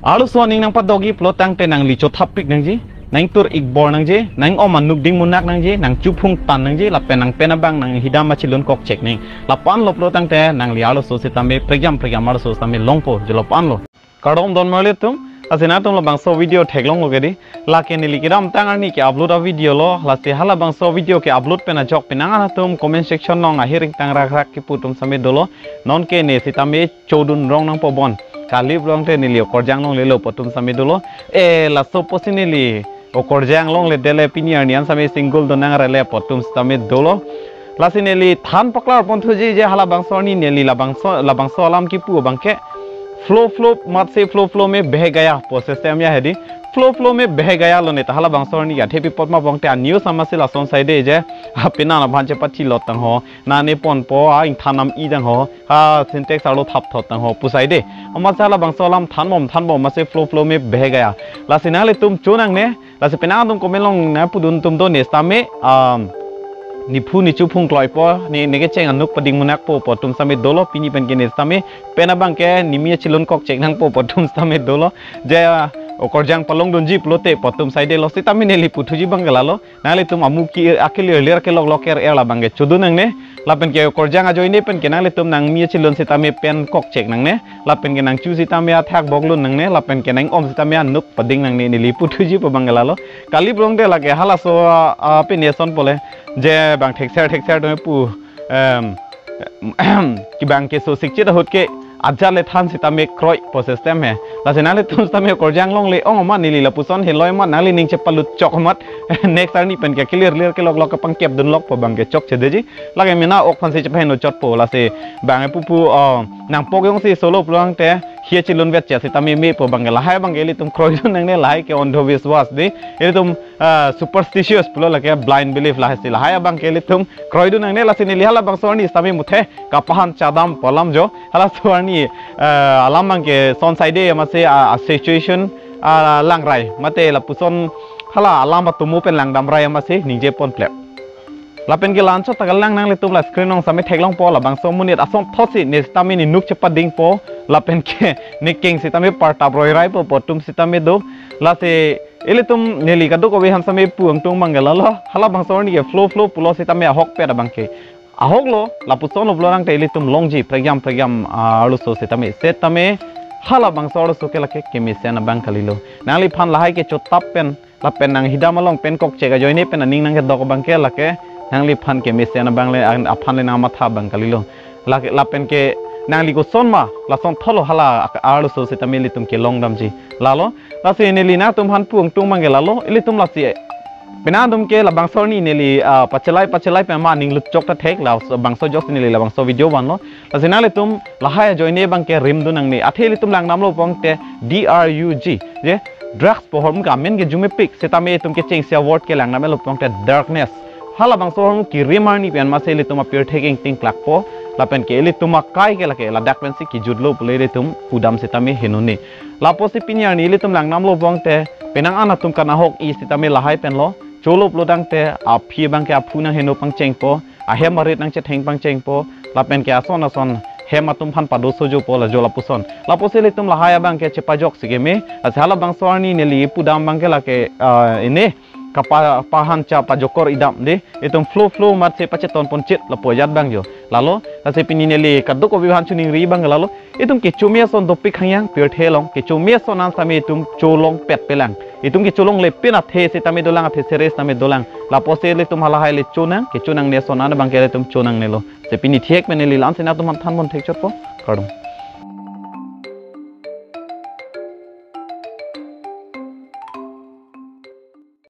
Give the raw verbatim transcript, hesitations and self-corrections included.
Arloso aning nangpadokji pulo tangte nangli chothap pik nangji, nangtur ikbor nangji, nang-om anuk ding munak nangji, nangchuphung tan nangji, lapen nangpen abang nanghidam achilun kokchek nang. Lapu-anlo pulo tangte nangli arloso sitame prekjam prekjam arloso sitame longpo, je lapu-anlo. Kardom don marli atum, lasi nangtum labangso video theklonglo ke dei. Lake neli kedamtang arni ke-upload a-video lo, lasi halabangso video ke-upload pen ajok penang an atum comment section along ahir ingtang rakrak kipu atum sitame dolo. Nonke ne sitame chodun rong nangpo bon. Kali pulo tangte neli okorjang longlelo pu atum sitame dolo. E, laso pusi neli okorjang longledetlo, pini arni an sitame single do nangrele pu atum sitame dolo. Lasi neli than paklar ponthuji je halabangso arni neli labangso, labangso alam kipu abangke flow flow mat se flow flow mein beh gaya pu system ya he dei. Flow flow mein beh gaya lo ne ta halabangso arni ya thepi pot ma pulo tangte a-news amatsi lason sai dei je. Ha, penang aphan chepathi lot tang ho, nane ponpo, a ingthan nam-i tang ho, ha Sintex arlo thap thot tang ho pu sai dei. Amatsi halabangso alam thanbom thanbom amatsi flow flow mein beh gaya. Lasi nanglitum cho nangne, lasi penang atum comment along nangpudun atum do ne sitame, um, nephu nechuphung kloipo, ne, ne kecheng anuk pading munakpo pu atum sitame dolo, pini pen ke ne sitame pen abangke nimi achilun kokchek nangpo pu atum sitame dolo. Je, uh, okorjang palongdunji pulote pu atum sai dei lo, sitame neli puthuji abangke lalo. Nanglitum amu ke, akelir lir kelok lok er er labangke chodun nangne. Lapen ke okorjang ajoine pen ke nanglitum nangmi achilun sitame pen kokchek nangne. Lapen ke nangchu sitame athak boklun nangne. Lapen ke nang-om sitame anuk pading nangne, neli puthuji pu abangke lalo. Kali pulo tangte lake halaso, ah, ah, pine ason pule. Je bang thekser thekser do pu, em, kibang keso sikchit ahut ke ajat le than sitame kroi pu system he. Lasi nanglitum sitame okorjang longle ong amat neli lapuson heloi amat nangli ning chepalut chok amat. Next arni pen ke kelir lir kelok lok kepangkep dunlok pu abangke chokche detji. Lake mena ok aphansi chepaheno chotpo, lasi bang epupu, oh, nangpok jongsi solo pulo tangte hi achilun vetche sitame me pu abangke lahai abangke ilitum kroidun nangne, lahai ke ondhobiswas dei. Ilitum, ah, superstitious pulo lake blind belief, lahai si lahai abangke ilitum kroidun nangne. Lasi neli halabangso arni sitame muthe kapahan chadam pu alam jo. Halaso arni, ah, alam abangke son sai dei amatsi, ah, ah, situation, ah, langrai mate lapuson hala alam atomo pen langdam rai amatsi ningje ponplep. Lapen ke la-anchot ta kalang, nanglitum la screen along sitame theklongpo, labangso amonit asonthotsi ne sitame ne nuk chepadingpo, lapen ke ne keng sitame partap roiraipo pu atum sitame do. Lasi ilitum neli kadokave aphan sitame pu angtung abangke lalo, halabangso arni ke flow flow pulo sitame ahokpet abangke. Ahoklo, lapusonlo pulo tangte ilitum longji prekjam prekjam, ah, arloso sitame, sitame halabangso arloso ke lake kemesen abang kalilo. Nangliphan lahai ke chotap pen, lapen nanghidam along pen kokchek ajoine pen aning nangkedok abangke lake nangliphan kemesen abang le, an-, aphan le nangmatha abang kalilo. Lake, lapen ke nangli koson ma lasonthotlo hala ak-, arloso sitame ilitum kelong damji. Lalo, lasi neli nangtum aphan pu angtung abangke lalo, ilitum lasi penang atum ke labangso arni neli, ah, pachelai pachelai pen ma ning lutchok ta thek, labangso ajoksi neli labangso video vanlo. Lasi nanglitum lahai ajoine abangke rimdun nangne. Athe ilitum langdamlo pulo tangte D R U G, je drugs pu ahormu ke amen ke jumepik, sitame itum kechengsi a-word ke langdamlo pulo tangte darkness. Halabangso ahormu kirim arni pen amatsi ilitum apirthe kengting klakpo, lapen ke ilitum akai ke lake ladak pensi kijutlo pule ilitum pudam sitame henone. Lapusi pini arni ilitum langdamlo pulo tangte penang an atum kanahok-i sitame lahai penlo. Cholo pulo tangte aphi abangke aphu nangheno pangchengpo, ahem arit nangchetheng pangchengpo, lapen ke ason ason hem atum aphan pado sojopo, la jo lapuson. Lapusi ilitum lahai abangke chepajoksi keme, lasi halabangso arni neli pudam abangke lake, ah, ine, kapa-, pahan cha pajokor idam dei, itum flow flow amatsi pacheton ponchit lapu ajat abang jo. Lalo, lasi pini neli kadokave aphan choningri abangke lalo, itum kecho me ason dopik hangyang pirthe along, kecho me ason an sitame itum cholongpet pelang. Itum kecholongle pen athe sitame dolang, athe sere sitame dolang. Lapusi ilitum halahai le chonang, kecho nangne ason an abangke ilitum chonangnelo. Lasi pini thek pen neli la-ansi nangtum aphan thanpon thekchotpo. Kardom.